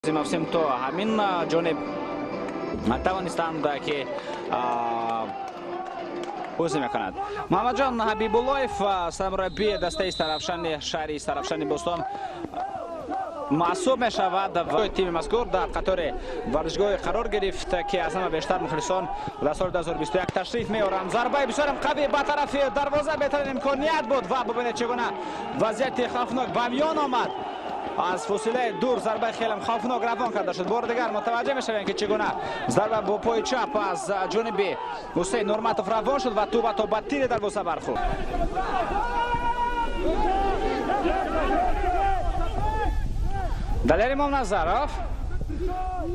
Мавсим то ҳамин ҷониб тавонистанд, ки бозӣ мекунад. Муҳаммадҷон Ҳабибуллоев, сармураббии дастаи Истаравшани шаҳри Истаравшани Бостон маҳсуб мешавад ва тими мазкур дар қатори варзишгоҳе қарор гирифт, ки аз ҳама бештар мухлисон дар соли 2021 ташриф меоранд. Зарбаи бисёрам қавӣ ба тарафи дарвоза, беҳтарин имконият буд ва бубинед, чӣ гуна вазъияти хавфнок ба миён омад. Аз фосилаи дур зарбаи хелам хавфнок равон карда шуд. Бори дигар мутаваҷҷеҳ мешавем, ки чӣ гуна зарба бо пои чап аз ҷониби Ҳусейн Нурматов равон шуд ва тӯба то ба тири дарвоза бархӯрд. Далер Имомназаров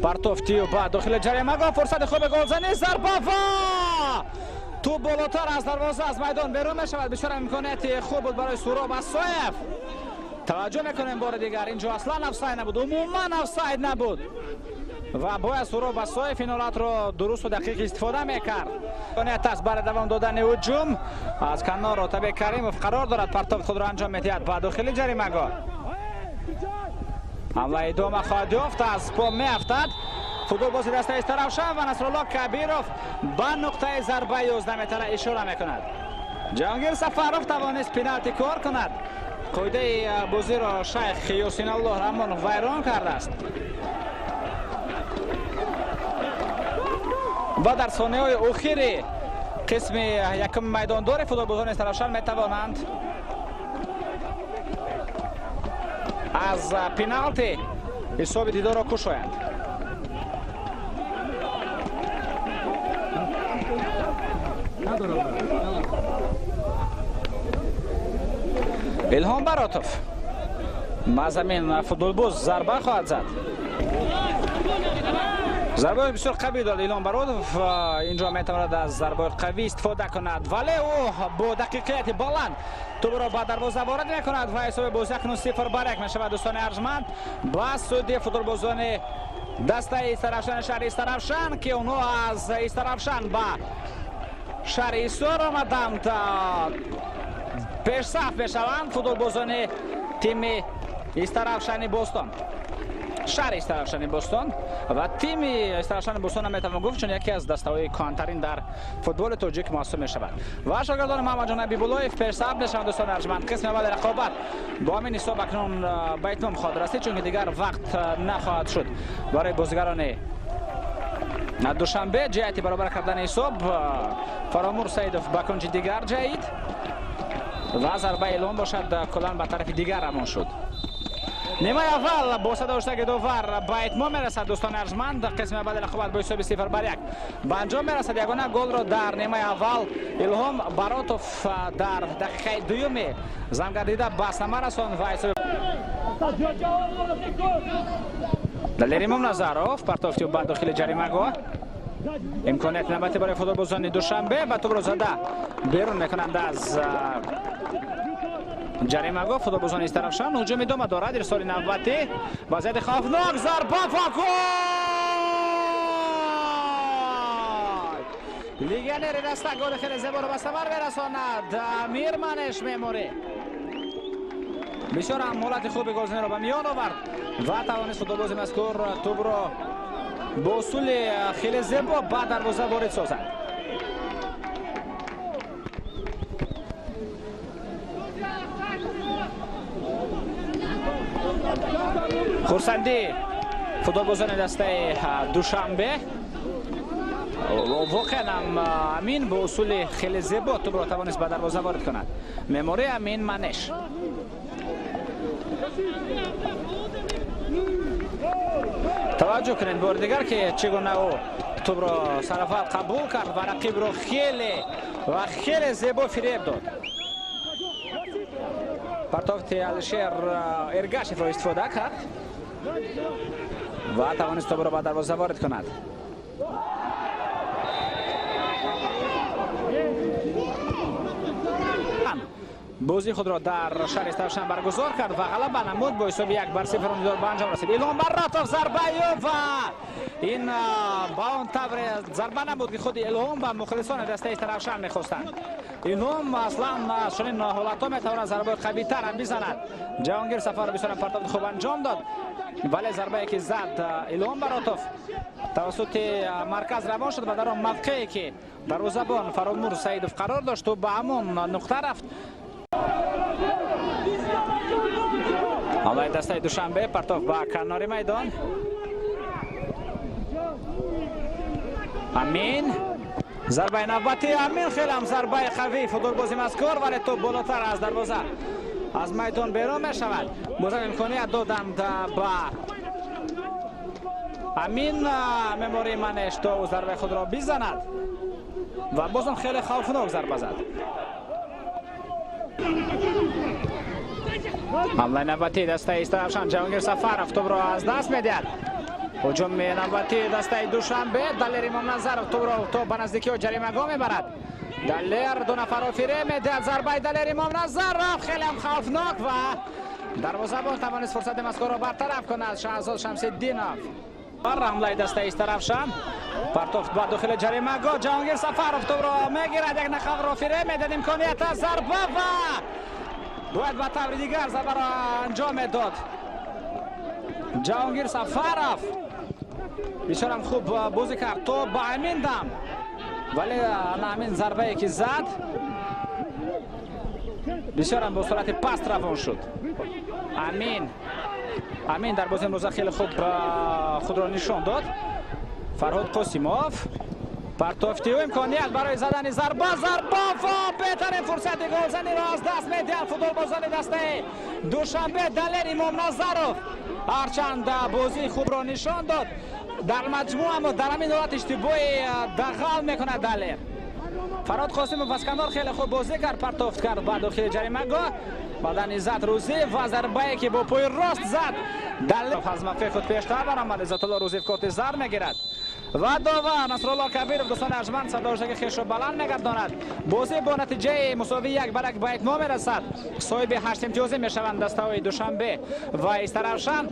партофтию ба дохили ҷаримагоҳ, фурсати хуби голзанӣ, зарба ва тӯб болотар аз дарвоза аз майдон берун мешавад. Бисёр имконияти хуб буд барои Суроб Асоев. Таваҷҷӯҳ мекунем бори дигар, инҷо аслан офсайд набуд, умуман офсайд набуд ва бояд Суроб Асоев ин ҳолатро дурусту дақиқ истифода мекард. Имконият аст барои давом додани ҳуҷум. Аз канор Отабек Каримов қарор дорад, партофт худро анҷом медиҳад ба дохили ҷаримагоҳ. Ҳамла идома хоҳад ёфт, аз по меафтад футболбози дастаи Истаравшан ва Насрулло Кабиров ба нуқтаи зарбаи 11 метра ишора мекунад. Ҷаҳонгир Сафаров тавонист пеналти кор кунад. Қоидаи бозиро шайх Ёсиналлоҳ Раҳмонов вайрон кардааст ва дар сонияҳои охири қисми якуми майдондори футболбозони Истаравшан метавонанд аз пеналти ҳисоби дидорро кушоянд. Илҳом Баротов мазамин футболбоз зарба хоҳад зад. Зарбаи бисёр қавӣ дорад Илҳом Баротов, инҷо метавонад аз зарбаи қавӣ истифода кунад, вале ӯ бо дақиқияти баланд тӯбро ба дарвоза ворид мекунад ва ҳисоби бозӣ акнун 0-1 мешавад. Дӯстони арҷманд, ба суди футболбозони дастаи Истаравшани шаҳри Истаравшан, ки онҳо аз Истаравшан ба шаҳри Ҳисор омаданд, пешсаф мешаванд футболбозони тими Истаравшани Бостон, шаҳри Истаравшани Бостон ва тими Истаравшани Бостон метавон гуфт, чун яке аз дастаҳои кӯҳантарин дар футболи тоҷик маҳсуб мешавад. Ва шогирдони Муҳаммадҷон Ҳабибуллоев пешсаф мешаванд. Дӯстони арҷманд, қисми аввали рақобат бо ҳамин ҳисоб акнун ба итмом хоҳад расид, чунки дигар вақт нахоҳад шуд барои бозигарони Душанбе ҷиҳати баробар кардани ҳисоб. Фаромур Саидов ба кунҷи дигар ҷаҳид ва зарбаи Илҳом бошад куллан ба тарафи дигар равон шуд. Нимаи аввал бо садоштаги довар ба итмом мерасад. Дӯстони арҷманд, қисми аввали рақобат бо ҳисоби 0-1 ба анҷом мерасад. Ягона голро дар нимаи аввал Илҳом Баротов дар дақиқаи дуюми замгардида ба самар расонд ва ҳисоби Далер Имомназаров партофтию ба дохили ҷаримагоҳ. Имконияти навбатӣ барои футболбозони Душанбе ва тӯбро зада берун мекунанд аз ҷаримагоҳ. Футболбозони Истаравшан ҳуҷум идома дорад. Ирсоли навбатӣ, вазъияти хавфнок, зарба ва гол! Легионери даста голи хеле зеборо ба самар мерасонад. Амир Манеш Меморӣ бисёр ҳам ҳолати хуби голзаниро ба миён овард ва тавонист футболбози мазкур тӯбро бо усули хеле зебо ба дарвоза ворид созад. Хурсандӣ футболбозони дастаи Душанбе. Воқеан ҳам Амин бо усули хеле зебо тӯбро тавонист ба дарвоза ворид кунад. Меморӣ Амин Манеш. Таваҷҷӯҳ кунед бори дигар, ки чӣ гуна ӯ тӯбро сарафал қабул кард ва рақибро хеле ва хеле зебо фиреб дод. Партофти Алишер Эргашевро истифода кард ва тавонист тӯбро ба дарвоза ворид кунад. Бозии худро дар шаҳри Истаравшан баргузор кард ва ғалаба намуд бо ҳисоби 1-0. Дидор ба анҷом расид. Илҳом Баротов зарбаю ва ин ба он тавре зарба набуд, ки худи Илҳом ва мухлисони дастаи Истаравшан мехостанд. Илҳом аслан аз чунин ҳолатҳо метавонад зарбаи қавитар ҳам бизанад. Ҷаҳонгир Сафаров бисёрам партофти хуб анҷом дод, вале зарбае ки зад Илҳом Баротов, тавассути марказ равон шуд ва дар он мавқее ки дарвозабон Фаромур Саидов қарор дошт, ӯ ба ҳамон нуқта рафт. Ҳамлаи дастаи Душанбе, партоф ба канори майдон. Амин, зарбаи навбати Амин, хеле ҳам зарбаи қавии футболбози мазкур, вале топ болотар аз дарвоза аз майдон берун мешавад. Бозам имконият доданд ба Амин мемории манеш, то ӯ зарбаи худро бизанад ва бозам хеле хавфнок зарба зад. Ҳамлаи навбатии дастаи Истаравшан, Ҷаҳонгир Сафаров тӯбро аз даст медиҳад. Ҳуҷуми навбатии дастаи Душанбе, Далер Имомназаров тӯбро то ба наздикиҳои ҷаримагоҳ мебарад. Далер ду нафарро фиреб медиҳад. Зарбаи Далер Имомназаров хеле ҳам хавфнок ва дарвозабон тавонист фурсати мазкурро бартараф кунад. Шаҳзод Шамсиддинов. Ҳамлаи дастаи Истаравшан, партофт ба дохили ҷаримагоҳ. Ҷаҳонгир Сафаров тӯбро мегирад, як нафарро фиреб медиҳад. Имконият аст, зарба ва бояд ба таври дигар зарбаро анҷом медод. Ҷаҳонгир Сафаров бисёрам хуб бозӣ кард то ба ҳамин дам, вале на ҳамин зарбае ки зад, бисёрам бо суръати паст равон шуд. Амин дар бозии имрӯза хеле хуб худро нишон дод. Фарҳод Қосимов, партофти ӯ, имконият барои задани зарба, зарба ва беҳтарин фурсати голзаниро аз даст медиҳад футболбозони дастаи Душанбе. Далер Имомназаров ҳарчанд бозии хубро нишон дод, дар маҷмӯъ аммо дар ҳамин ҳолат иштибоҳи дағал мекунад Далер. Фарҳод Қосимов аз канор хеле хуб бозӣ кард, партофт кард ба дохили ҷаримагоҳ. Баъдан Иззат Рӯзиев ва зарбае ки бо пои рост зад, Далер аз мавқеи худ пештар баромад. Иззатулло Рӯзиев корти зар мегирад ва довар Насрулло Кабиров, дӯстони арҷманд, сардоштаги хешро баланд мегардонад. Бозӣ бо натиҷаи мусовии 1-1 ба итмом мерасад. Соҳиби 8 имтиёзӣ мешаванд дастаҳои Душанбе ва Истаравшан.